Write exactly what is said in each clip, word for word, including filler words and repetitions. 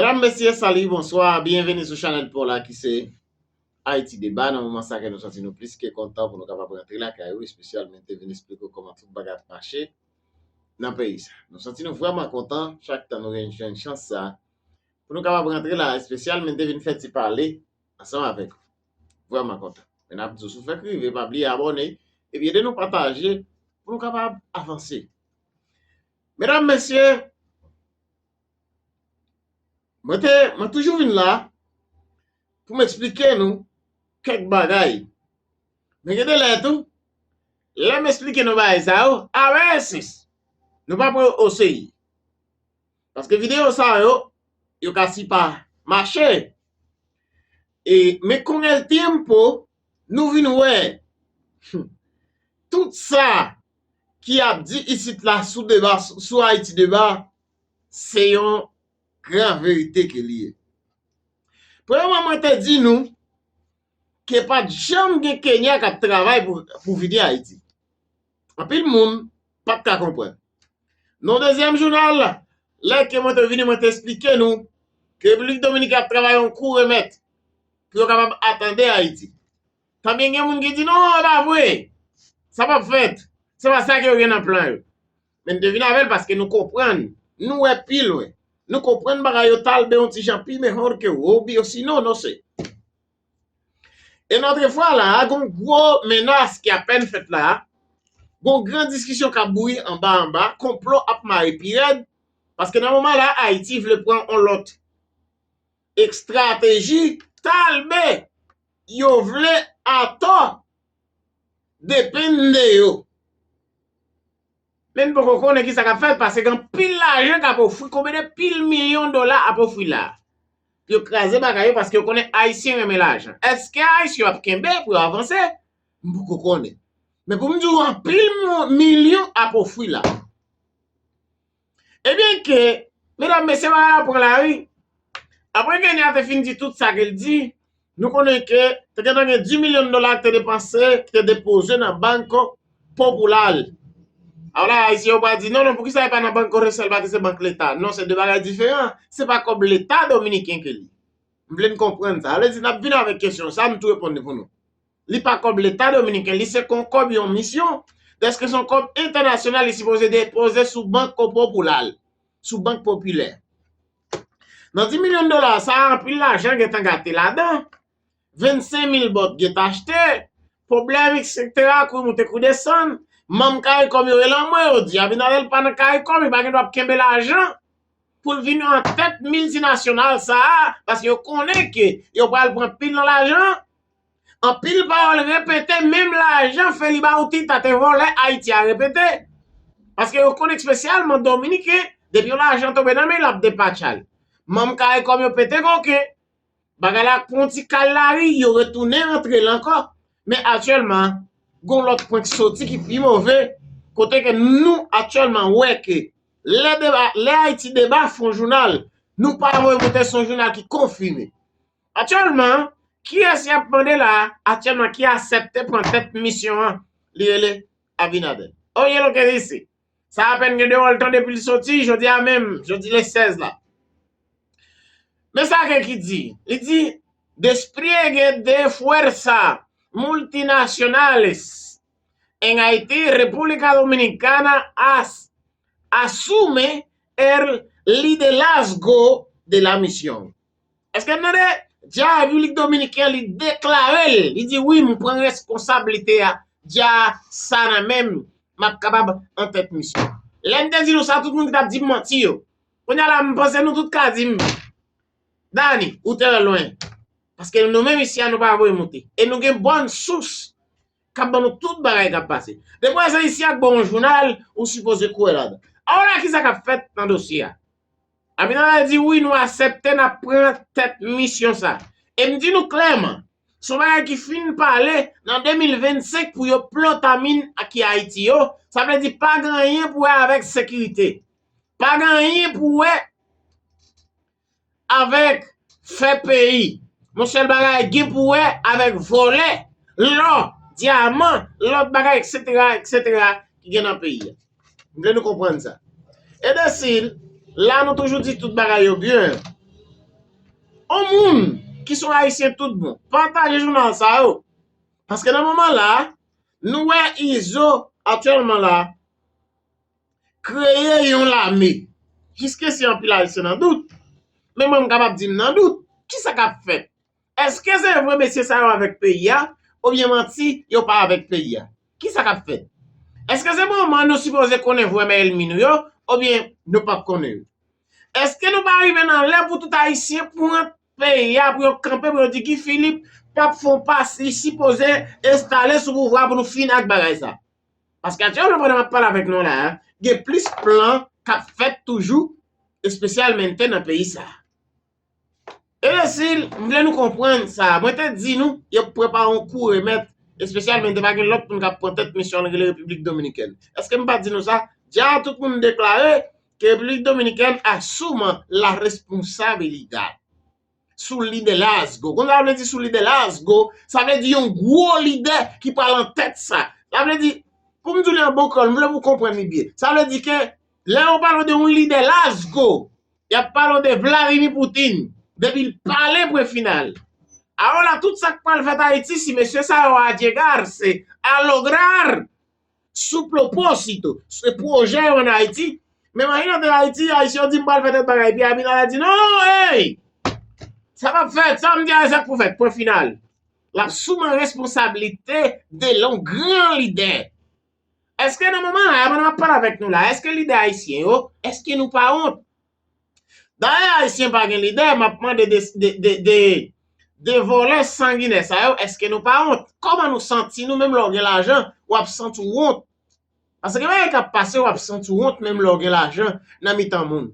Medam, mesye, sali, bonswa, byenveni sou chanèl pa w la ki se Ayiti Deba. Nan moman sa ke nou santi nou plis ke kontan pou nou kapab rantre lakay ou, espesyalman te vin esplike w kòman tout bagay ap mache nan peyi sa. Nou santi nou vrèman kontan chak tan nou jwenn chans sa pou nou kapab rantre la, espesyalman te vin fè ti pale ansanm avèk ou. Vrèman kontan. Men n ap di w, si w fèk rive, pa bliye abòne, epi ede nou pataje pou nou kapab avanse. Medam, mesye, mwen te, mwen toujou vin la pou m eksplike nou kèk bagay. Men gen de lè tou, lè m eksplike nou bagay sa yo, avè sis, nou pa pran yo oseye. Paske videyo sa yo, yo ka si pa mache. E, men con el tiempo, nou vin wè, hmm, tout sa ki ap di isit la sou deba, sou Ayiti Deba, se yon gran verite ke li ye. Premyèman, mwen te di nou ke pa t janm gen Kenya k ap travay pou, pou vini Ayiti. Anpil moun pa t ka konprann. Nan dezyèm jounal, lè ke mwen te vini, mwen te eksplike nou ke Repiblik Dominikèn ap travay yon kou remèt pou yo kapab atande Ayiti. Tanbyen gen moun ki di, "Non, e pa vre. Sa p ap fèt. Se pa sa ke yo gen nan plan yo." Men n te vin avè l paske nou konprann. Nou wè pi lwen. Nou konprann bagay yo talbe yon ti jan pi mehò ke Robi, osinon, no sé. E nan fwa la, gon gwo menas ki apèn fèt la, gon gran diskisyon k ap bouyi anba anba, konplo ap mare pi rèd, paske nan moman la, Ayiti vle pran yon lòt estrateji, talbe yo vle atò depann de yo. Men n poko konnen ki sa k ap fèt, paske gen pil lajan k ap ofri, konbyen de pil milyon dola ap ofri la. Pou yo kraze bagay yo, paske yo konnen Ayisyen renmen lajan. Èske Ayisyen yo ap kenbe pou yo avanse? M poko konnen. Men pou m di w, anpil mo-, milyon ap ofri la. Ebyen ke, medam, mesye, bagay la pran lari. Apre Kenya te fin di tout sa ke l di, nou konnen ke te gentan gen dis milyon dola ki te depanse, ki te depoze nan Banco Popular. Alò la, Ayisyen yo pral di, "Non, non, poukisa e pa nan Banco Central, pa ke se bank leta?" Non, se de bagay diferan. Se pa kòb leta dominiken ke li. M vle n konprann sa. Sa vle di, n ap vin avèk kesyon sa, m tou reponn li pou nou. Li pa kòb leta dominiken, li se kon kòb yon misyon. Dèske se yon kòb entènasyonal, li sipoze depoze sou Banco Popular, sou Bank Popilè. Nan dis milyon dola sa, anpil lajan gentan gate ladan. Vennsenk mil bòt gentan achte. Pwoblèm, etsetera, kou moute, kou desann. Manm Karikòm yo rele anmwe, yo di Abinader pa nan Karikòm, li pa gen dwa ap kenbe lajan pou l vin an tèt miltinasyonal sa a, paske yo konnen ke yo pral pran pil nan lajan. Anpil pawòl repete, menm lajan Feliba Utita te vòlè Ayiti a repete. Paske yo konn espesyalman Dominiken, depi yon lajan tonbe nan men l, l ap depatcha l. Manm Karikòm yo pete koken, bagay la pran yon ti kal lari, yo retounen antre l ankò. Men aktyèlman, gon lòt pwen k soti ki pi move, kote ke nou aktyèlman wè ke lè deba, lè Ayiti Deba fè yon jounal, nou pa voye monte, se yon jounal ki konfime. Aktyèlman, kiyès y ap mande la a? Aktyèlman, ki aksepte pran tèt misyon an, li rele Abinader. Oye lo que dice. Sa apèn gen de wòl tan depi l soti, jodi a menm, jodi le sèz la. Men sa ke ki di, li di, "Despliegue de fuerza multinacionales en Haití, República Dominicana as-, asume el liderazgo de la misión." Èske n tande? Dja Repiblik Dominikèn, li deklare l, li di, "Wi, m pran responsablite a, dja sa nan men m, m ap kapab an tèt misyon." Lè m te di nou sa, tout moun ki t ap di m manti yo. Kounye a la, m panse nou tout ka di m, "Dani, ou trè lwen." Paske nou menm isi a, nou pa voye monte. E nou gen bòn sous k ap ban nou tout bagay k ap pase. Depi w wè se isi a k ba w yon jounal, ou sipoze kwè ladan. Alò la, ki sa k ap fèt nan dosye a? Abinader di, "Wi, nou aksepte, n ap pran tèt misyon sa." E m di nou klèman, se yon bagay ki fin pale nan de mil vennsenk pou yo plante min ki Ayiti yo, sa vle di pa gen anyen pou wè avèk sekirite. Pa gen anyen pou wè avèk fè peyi. Yon sèl bagay gen pou wè avèk vòlè, lò, dyaman, lòt bagay, etsetera, etsetera, ki gen nan peyi a. M vle nou konprann sa. E de sil, la nou toujou di tout bagay yo byen. On moun ki se yon Ayisyen tout bon, pataje jounal sa yo. Paske nan moman la, nou wè Izo aktyèlman la, kreye yon lame. Jiske si anpil Ayisyen nan dout, men mwen m kapab di m nan dout. Kisa k ap fèt? Èske se vre mesye sa yo avèk peyi a, oubyen manti, yo pa avèk peyi a? Kisa k ap fèt? Èske se moman nou sipoze konnen vrè men ènmi nou yo, oubyen nou p ap konnen yo? Èske nou pa rive nan lè pou tout Ayisyen pran peyi a, pou yo kanpe, pou yo di Guy Philippe p ap fè yon pas, li sipoze enstale sou pouvwa pou nou fini ak bagay sa? Paske aktyèlman, pandan m ap pale avèk nou la a, gen plis plan k ap fèt toujou, espesyalmente nan peyi sa a. Enbesil, m vle nou konprann sa. Mwen te di nou, y ap prepare yon kou remèt, espesyalmente pa gen lòt moun k ap pran tèt misyon an rele Repiblik Dominikèn. Èske m pa di nou sa? Dja tout moun deklare ke Repiblik Dominikèn asume la responsabilidad sou liderazgo. Konn sa vle di sou liderazgo? Sa vle di yon gwo lidè ki pral an tèt sa. Sa vle di, pou m di w li an bon kreyòl, m vle pou w konprann li byen. Sa vle di ke lè yo pale de yon liderazgo, y ap pale de Vladimir Putin. Depi l pale, pwen final. Alò la, tout sa k pral fèt Ayiti, si mesye sa yo a llegarse a lograr su propósito, se pwojè yo ann Ayiti. Men m antre Ayiti, Ayisyen yo di m pral fè tèt bagay, epi Abinader di non, hey! Sa p ap fèt, sa m di a, sa k pou fèt, pwen final. L ap soumen responsablite de yon gran lidè. Èske nan moman la, pandan m ap pale avèk nou la, èske lidè ayisyen yo, èske nou pa wont? Dayè Ayisyen pa gen lidè, m ap mande de, de, de, de, de vòlè sanginè sa yo, èske nou pa wont? Kòman nou santi nou menm lè w gen lajan, w ap santi w wont? Paske gen bagay k ap pase, w ap santi w wont menm lè w gen lajan nan mitan moun.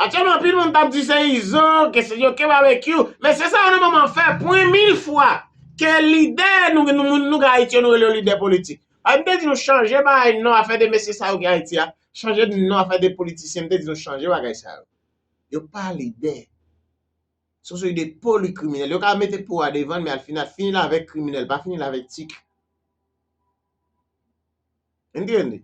Aktyèlman, anpil moun t ap di se Izo, ke se yo, ke Babekyou. Men se sa yo nan moman fè pwen mil fwa ke lidè nou, nou, nou, nou gen Ayiti yo, nou rele yo lidè politik. A, m te di nou chanje bay non afè de mesye sa yo gen Ayiti a. Chanje non afè de politisyen, m te di nou chanje bagay sa yo. Yo pa lidè. Se yon seri de poli kriminèl. Yo ka mete po a devan l, men al final, fini l avèk kriminèl, pa fini l avèk tik. Entiende?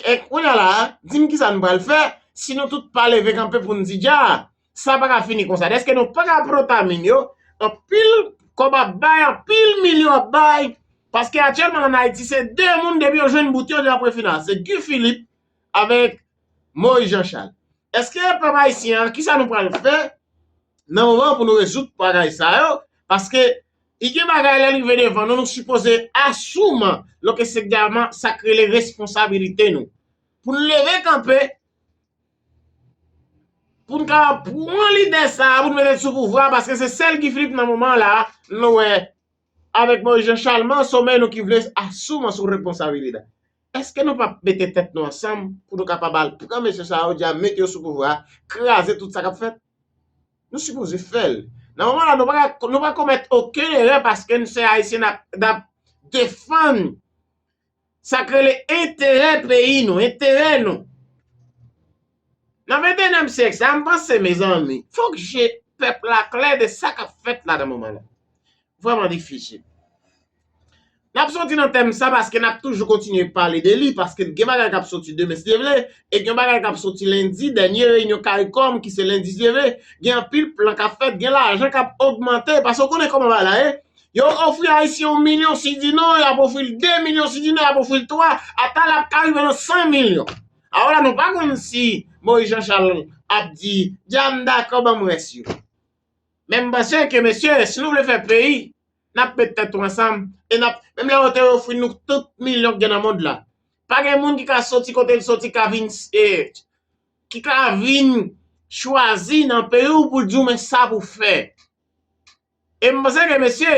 E kounye a la, di m kisa nou pral fè, si nou tout pa leve kanpe pou n di dja, sa pa ka fini konsa. Dèske nou pa ka pran tamin yo, anpil kòb ap bay, anpil milyon ap bay, paske aktyèlman ann Ayiti, se de moun depi yo jwenn bout yo, yo ap refina. Se Guy Philippe avèk Moïse Jean Charles. Èske pèp ayisyen an, kisa nou pral fè nan moman pou nou rezoud bagay sa yo? Paske, i gen bagay lè l rive devan nou, nou sipoze asoume lo ke se gaman sa k rele responsabilite nou. Pou n leve kanpe, pou n kapab pran lidè sa a, pou n mete l sou pouvwa, paske se sèl Guy Philippe nan moman la, nou wè, avèk Moïse Jean Charles, men somè nou ki vle asoume sou responsabilite. Èske nou p ap mete tèt nou ansanm pou nou kapab al pran mesye sa yo, dja mete yo sou pouvwa, kraze tout sa k ap fèt? Nou sipoze fè l. Nan moman la, nou pa ka, nou pa komèt okenn erè paske n se Ayisyen, n ap, n ap defann sa k rele enterè peyi nou, enterè nou. Nan venteyenm syèk sa, m panse, mezanmi, fòk je pèp la klè de sa k ap fèt la nan moman la. Vrèman difisil. N ap soti nan tèm sa paske n ap toujou kontinye pale de li, paske gen bagay k ap soti demen, si Dye vle, e gen bagay k ap soti lendi, dènye reyinyon Karikòm, ki se lendi, si Dye vle, gen anpil plan k ap fèt, gen lajan k ap ogmante, paske w konnen kòman bagay la ye. Yo ofri Ayisyen yon milyon, si di non, y ap ofri l de milyon, si di non, y ap ofri l twa, ata l ap ka rive nan san milyon. Alò la, nou pa konn si Moïse Jean Charles ap di, dja m dakò, ban m rès yo. Men m panse ke, mesye, si nou vle fè peyi, n ap met tèt nou ansanm, e n ap, menm lè yo te ofri nou tout milyon k gen nan mond la, pa gen moun ki ka soti kote l soti, ka vin, e, ki ka vin chwazi nan peyi w pou l di w men sa pou fè. E m panse ke, mesye,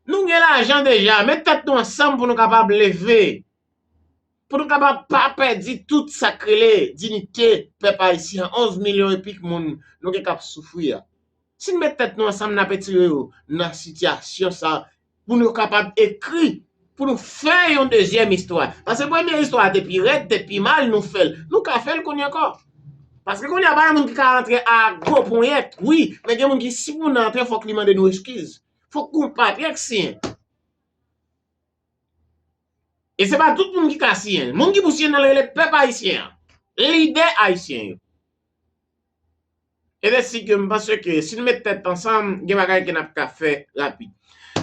nou gen lajan deja, met tèt nou ansanm pou nou kapab leve, pou nou kapab pa pèdi tout sa k rele diyite pèp ayisyen an, onz milyon e pik moun nou gen k ap soufri a. Si n met tèt nou ansanm, n ap etire yo nan sitiyasyon sa, pou nou kapab ekri, pou nou fè yon dezyèm istwa. Paske premye istwa a te pi rèd, te pi mal, nou fè l. Nou ka fè l kounye a ankò. Paske kounye a, pa gen moun ki ka antre a gwo ponyèt, wi, men gen moun ki, si pou n antre, fòk li mande nou eskiz. Fòk gon papye k siyen. E se pa tout moun ki ka siyen. Moun ki pou siyen nan l rele pèp ayisyen an. Lidè ayisyen yo. E de si ke m panse ke si n met tèt ansanm, gen bagay ke n ap ka fè rapid.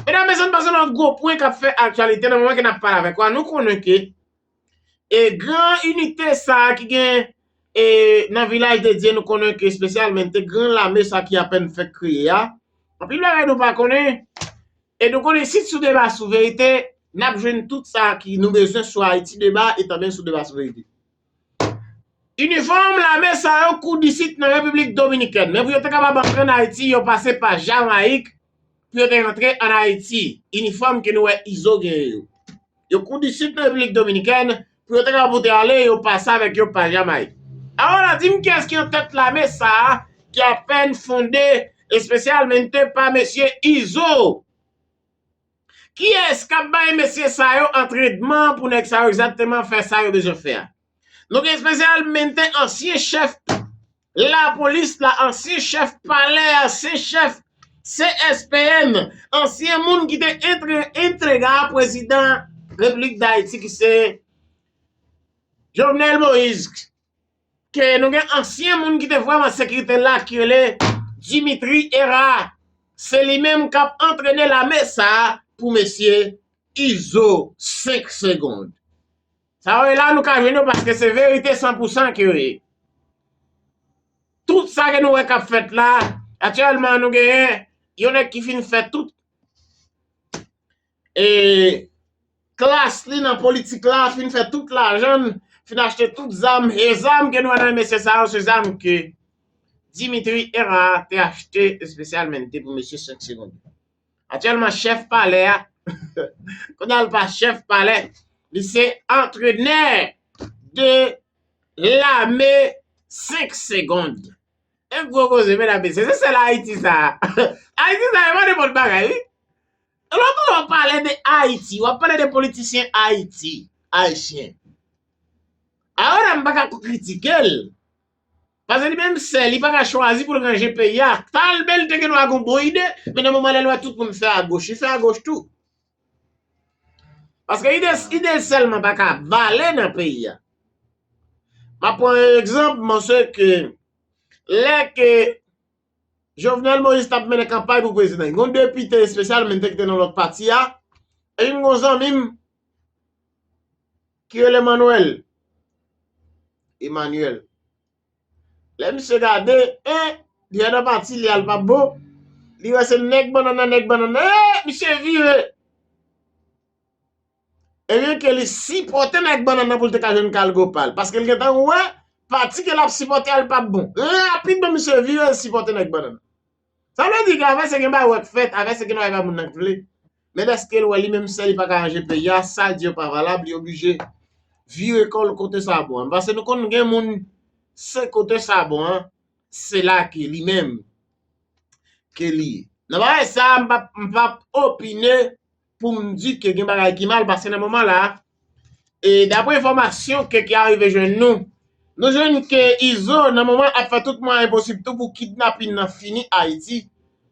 Medam, mezanmi, pase nan gwo pwen k ap fè aktyalite nan moman ke n ap pale avèk ou a, nou konnen ke e gran inite sa a ki gen e nan Vilaj de Dye, nou konnen ke espesyalman te gran lame sa ki apèn fèk kreye a. Anpil bagay nou pa konnen. E nou konnen isit sou Deba sou Verite, n ap jwenn tout sa ki nou bezwen sou Ayiti Deba e tanmen sou Deba sou Verite. Inifòm lame sa yo koud isit nan Repiblik Dominikèn. Men pou yo te kapab antre ann Ayiti, yo pase pa Jamayik pou yo te rantre ann Ayiti. Inifòm ke nou wè Izo genyen yo. Yo koud isit nan Repiblik Dominikèn pou yo te kapab pote ale, yo pase avèk yo pa Jamayik. Alò la, di m kiyès ki antèt lame sa a ki apèn fonde espesyalmente pa mesye Izo? Kiyès k ap bay mesye sa yo antrenman pou nèg sa yo egzakteman fè sa yo bezwen fè a? Nou gen espesyalmente ansyen chèf lapolis la, ansyen chèf palè, ansyen chèf C S P N, ansyen moun ki te entre, entrega a prezidan Repiblik Dayiti ki se Jovenel Moïse, ke nou gen ansyen moun ki te vrèman sekirite la ki rele Dimitri Herard. Se li menm k ap antrene lame sa a pou mesye Izo senk segonn. Sa yo ye la, nou ka jwenn yo paske se verite san pou san ke yo ye. Tout sa ke nou wè k ap fèt la, aktyèlman nou genyen yon nèg ki fin fè tout e klas li nan politik la, fin fè tout lajan l, fin achte tout zam, e zam ke nou wè nan men mesye sa yo, se zam ke Dimitri Herard te achte espesyalmente pou mesye senk segonn. Aktyèlman, chèf palè a, kounye a l pa chèf palè, li se antrenè de lame senk segonn. E gwo koze, medam, mesye, se sèl Ayiti sa. Ayiti sa, e pa nenpòt bagay, wi. Lòt lè w pale de Ayiti, w ap pale de politisyen Ayiti, ayisyen. Alò la, m pa ka kritike l. Paske li menm sèl, li pa ka chwazi pou l ranje peyi a. Talman l te gen dwa gen yon bon ide, men nan moman lè l wè tout moun fè agoch, li fè agoch tou. Paske ide, ide l sèlman pa ka vale nan peyi a. M ap pran yon egzanp, mwen se ke lè ke Jovenel Moïse t ap mennen kanpay pou prezidan, gen yon depite espesyalman ki te nan lòt pati a, e vin gen yon zanmi m ki rele Manuel. Emmanuel. Lè misye gade, en, li wè nan pati li a l p ap bon. Li wè se nèg bannann nan, nèg bannann nan. En, misye vire. Ebyen, ke li sipòte nèg bannann nan pou l te ka jwenn kalgo pa l. Paske l gentan wè, pati ke l ap sipòte a l p ap bon. Rapidman, misye vire, l sipòte nèg bannann nan. Sa vle di ke avè se gen bagay k fèt, avè se gen bagay pa moun nan k vle. Men dèske l wè li menm sèl li pa ka ranje peyi a, sa l di yo pa valab, li oblije vire kò l kote sa bon an. Paske nou konn gen moun, se kote sa bon an, se la ke li menm, ke li ye. Nan bagay sa, m p ap, m p ap opine pou m di ke gen bagay ki mal, paske nan moman la, e dapre enfòmasyon ke, ki arive jwenn nou, nou jwenn ke Izo nan moman ap fè tout mwayen posib tou pou kidnapin nan fini Ayiti,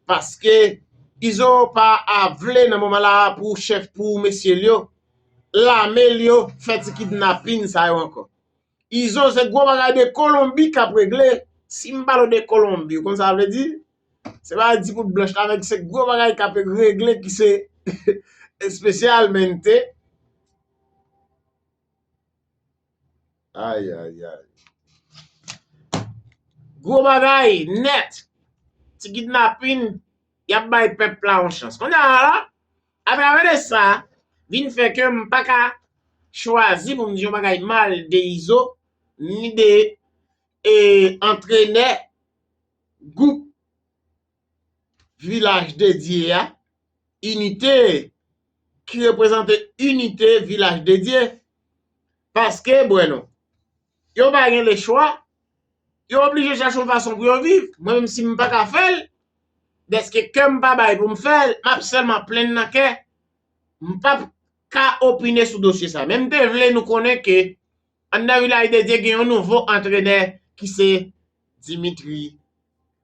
paske Izo pa a vle nan moman la pou chèf, pou mesye l yo, lame l yo fè ti kidnapin sa yo ankò. Izo se gwo bagay de Kolonbi k ap regle. Si m pale w de Kolonbi, ou konn sa vle di? Se pa di poud blanch la, men se gwo bagay k ap regle ki se espesyalmente. Ay, ay, ay. Gwo bagay nèt. Ti kidnapin, y ap bay pèp la yon chans. Kounye a la, atravè de sa, vin fè ke m pa ka chwazi pou m di yon bagay mal de Izo, ni de, e, antrenè gwoup Vilaj de Dye a, inite, ki reprezante inite Vilaj de Dye. Paske, bueno, yo pa gen lechwa, yo oblije chache yon fason pou yo viv. Mwen menm si m pa ka fè l, dèske kè m pa bay pou m fè l, m ap sèlman plenn nan kè, m p ap ka opine sou dosye sa. Men m te vle nou konnen ke anndan Vilaj de Dye gen yon nouvo antrenè ki se Dimitri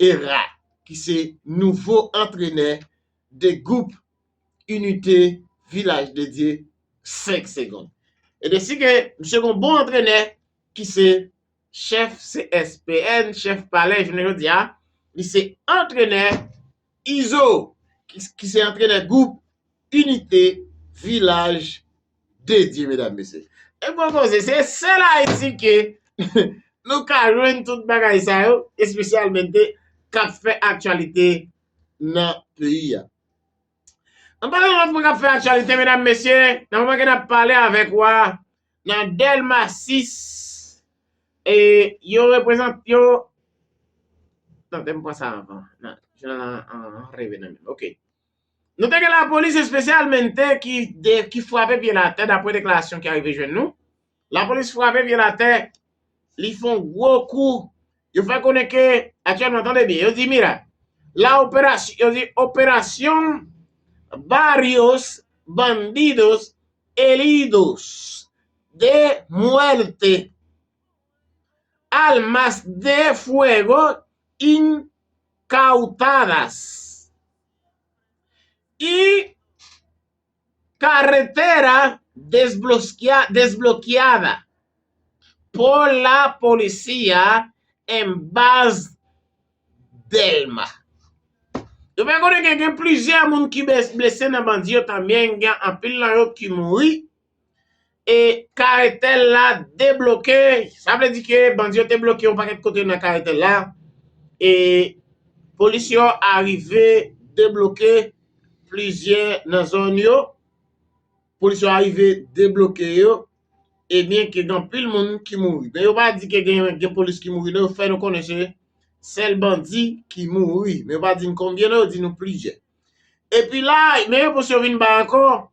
Herard, ki se nouvo antrenè de gwoup Inite Vilaj de Dye senk segonn. E de si ke misye gen yon bon antrenè ki se chèf C S P N, chèf palè, jounen jodi a, Li se antrenè Izo, ki, ki se antrenè gwoup Inite Vilaj Dedye, medam, mesye. E bon koze, se sèl Ayiti ke nou ka jwenn tout bagay sa yo, espesyalmente k ap fè aktyalite nan peyi a. An palan lòt moun k ap fè aktyalite, medam, mesye, nan moman ke n ap pale avèk ou a, nan Dèlma sis, e yo reprezante, yo, tande m pran sa anvan. Nan, jounan an, an, an reve nan men m. Ok. Nou te gen lapolis espesyalmente ki, de, ki frape pye l atè, dapre deklarasyon ki arive jwenn nou. Lapolis frape pye l atè, li fè yon gwo kou. Yo fè konnen ke, aktyèlman, tande byen, yo di, mira, la operación, yo di, operación Varios Bandidos Heridos de Muerte, Armas de Fuego Incautadas y Carretera desbloquea- desbloqueada por la policía en Baz Dèlma. Yo fè konnen gen, gen plizyè moun ki bles- blese nan bandi yo, tanbyen gen anpil nan yo ki mouri. E karetèl la debloke. Sa vle di ke bandi yo te bloke yon pakèt kote nan karetèl la. E polis yo arive debloke plizyè nan zòn yo. Polis yo arive debloke yo. Ebyen, ke gen anpil moun ki mouri. Men yo pa di ke gen, gen polis ki mouri, non, yo fè nou konnen se sèl bandi ki mouri. Men yo pa di n konbyen, non, yo di nou plizyè. Epi la, men repons yo vin bay ankò.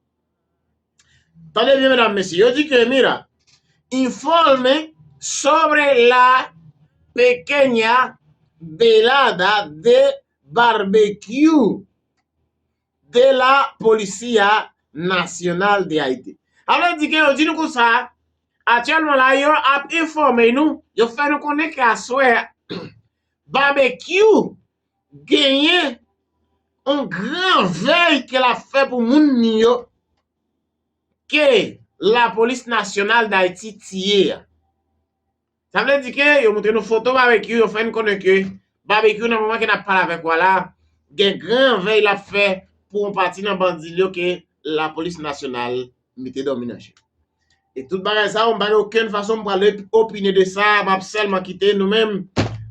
Tande byen, medam, mesye. Yo di ke, mira, informe sobre la pequeña velada de barbecue de la Policía Nacional de Haití. Sa vle di ke yo di nou konsa, aktyèlman la, yo ap enfòme nou, yo fè nou konnen ke aswè a, Babekyou genyen yon gran vèy ke l ap fè pou moun li yo ke Lapolis Nasyonal Dayiti tiye a. Sa vle di ke yo montre nou foto Babekyou, yo fè n konnen ke Babekyou, nan moman ke n ap pale avèk ou a la, gen gran vèy l ap fè pou yon pati nan bandi l yo ke Lapolis Nasyonal mete dòmi nan chen. E tout bagay sa yo, m pa gen okenn fason m pral op- opine de sa, m ap sèlman kite nou menm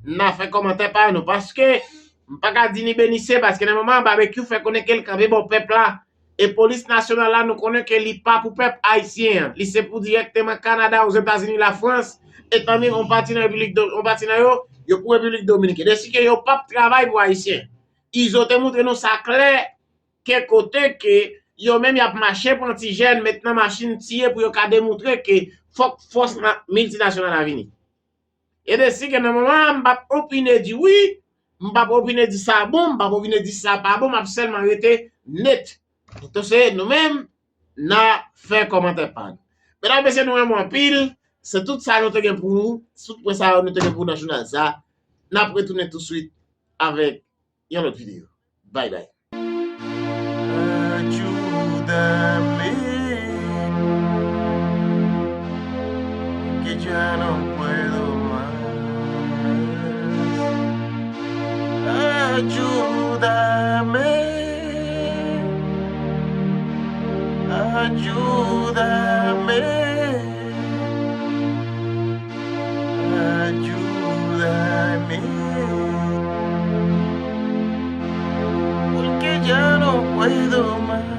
n a fè kòmantè pa nou, paske m pa ka di ni B ni C, paske nan moman Babekyou fè konnen ke l kanpe bò pèp la, e polis nasyonal la, nou konnen ke li pa pou pèp ayisyen an. Li se pou dirèkteman Kanada, Ozetazini, Lafrans, etanmi yon pati nan Repiblik Do- yon pati nan yo, yo pou Repiblik Dominiken. Dèsi ke yo p ap travay pou ayisyen. Izo te montre nou sa klè, ke kote ke yo menm y ap mache pran ti jèn, met nan machin, tiye pou yo ka demontre ke fòk fòs na- miltinasyonal la vini. E dèsi ke nan moman an, m p ap opine di wi, m p ap opine di sa bon, m p ap opine di sa pa bon, m ap sèlman rete net. Donk, se nou menm, n a fè kòmantè pa nou. Medam, mesye, nou renmen w anpil. Se tout sa nou te gen pou ou, tout pwen sa yo nou te gen pou ou nan jounal sa. N ap retounen tousuit avèk yon lòt videyo. Bye bye. Ayúdame, que ya no puedo más. Ayúdame, ayúdame, ayúdame, porque ya no puedo más.